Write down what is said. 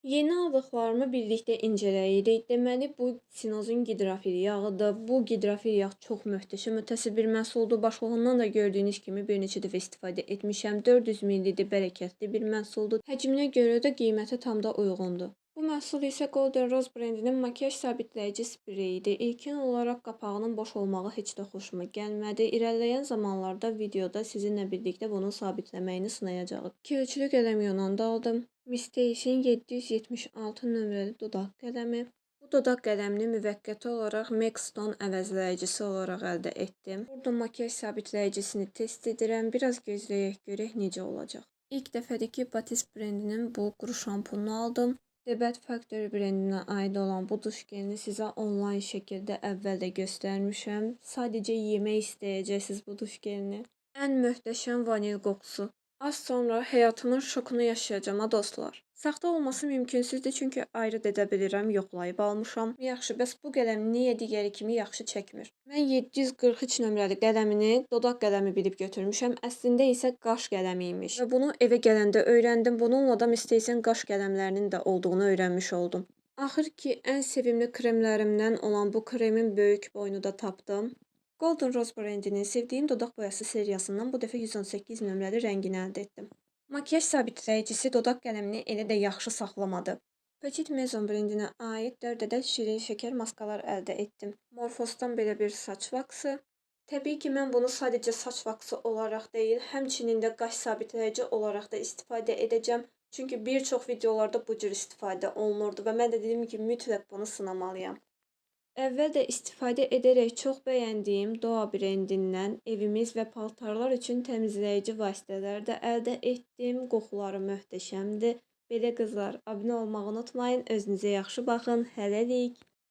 Yeni aldıqlarımı birlikdə incələyirik. Deməli, bu Sinozun qidrofil yağıdır. Bu qidrofil yağ çox möhtəşəm ötəsi bir məhsuldur. Başlığından da gördüyünüz kimi bir neçə dəfə istifadə etmişəm. 400 ml-dir, bərəkətli bir məhsuldur. Həcminə görə də qiyməti tam da uyğundur. Bu məhsul isə Golden Rose brendinin makiyaj sabitləyici spreyidir. İlkin olaraq qapağının boş olmağı heç də xoşuma gəlmədi. İrəliləyən zamanlarda videoda sizinlə birlikdə bunun sabitləməyini sınayacağıq. 2 ölçülü qələm Yonanda aldım. Miss 776 nömrəli dodaq qələmi. Bu dodaq qələmini müvəqqəti olaraq Maxstone əvəzləyicisi olaraq əldə etdim. Burada makiyaj sabitləyicisini test edirəm. Biraz gözləyək, görək necə olacaq. İlk dəfədir ki, Batiste brendinin bu quru şampununu aldım. The Bath Factory brendinə aid olan bu duş gelini sizə onlayn şəkildə əvvəl də göstərmişəm. Sadəcə yemək istəyəcəksiniz bu duş gelini. Ən möhtəşəm vanil qoxusu. Az sonra həyatımın şokunu yaşayacağam ha dostlar. Saxta olması mümkünsüzdür, çünki ayırt edə bilirəm, yoxlayıb almışam. Yaxşı, bəs bu qələm niyə digəri kimi yaxşı çəkmir? Mən 743 nömrəli qələmini dodaq qələmi bilib götürmüşəm. Əslində isə qaş qələmi imiş. Və bunu evə gələndə öyrəndim. Bununla da Miss qaş qələmlərinin də olduğunu öyrənmiş oldum. Axır ki, ən sevimli kremlərimdən olan bu kremin böyük boyunu da tapdım. Golden Rose brendinin sevdiyim dodaq boyası seriyasından bu dəfə 118 nömrəli rəngini əldə etdim. Makiyaj sabitləyicisi dodaq qələmini elə də yaxşı saxlamadı. Petit Maison brendinə aid 4 ədəd şirin şəkər maskalar əldə etdim. Morphos'dan belə bir saç vaksı. Təbii ki, mən bunu sadəcə saç vaksı olaraq deyil, həmçinin də qaş sabitləyici olaraq da istifadə edəcəm. Çünki bir çox videolarda bu cür istifadə olunurdu və mən də dedim ki, mütləq bunu sınamalıyam. Əvvəl də istifadə edərək çox bəyəndiyim Doğa brendindən evimiz və paltarlar üçün təmizləyici vasitələr də əldə etdim. Qoxuları möhtəşəmdir. Belə qızlar, abunə olmağı unutmayın. Özünüzə yaxşı baxın. Hələlik.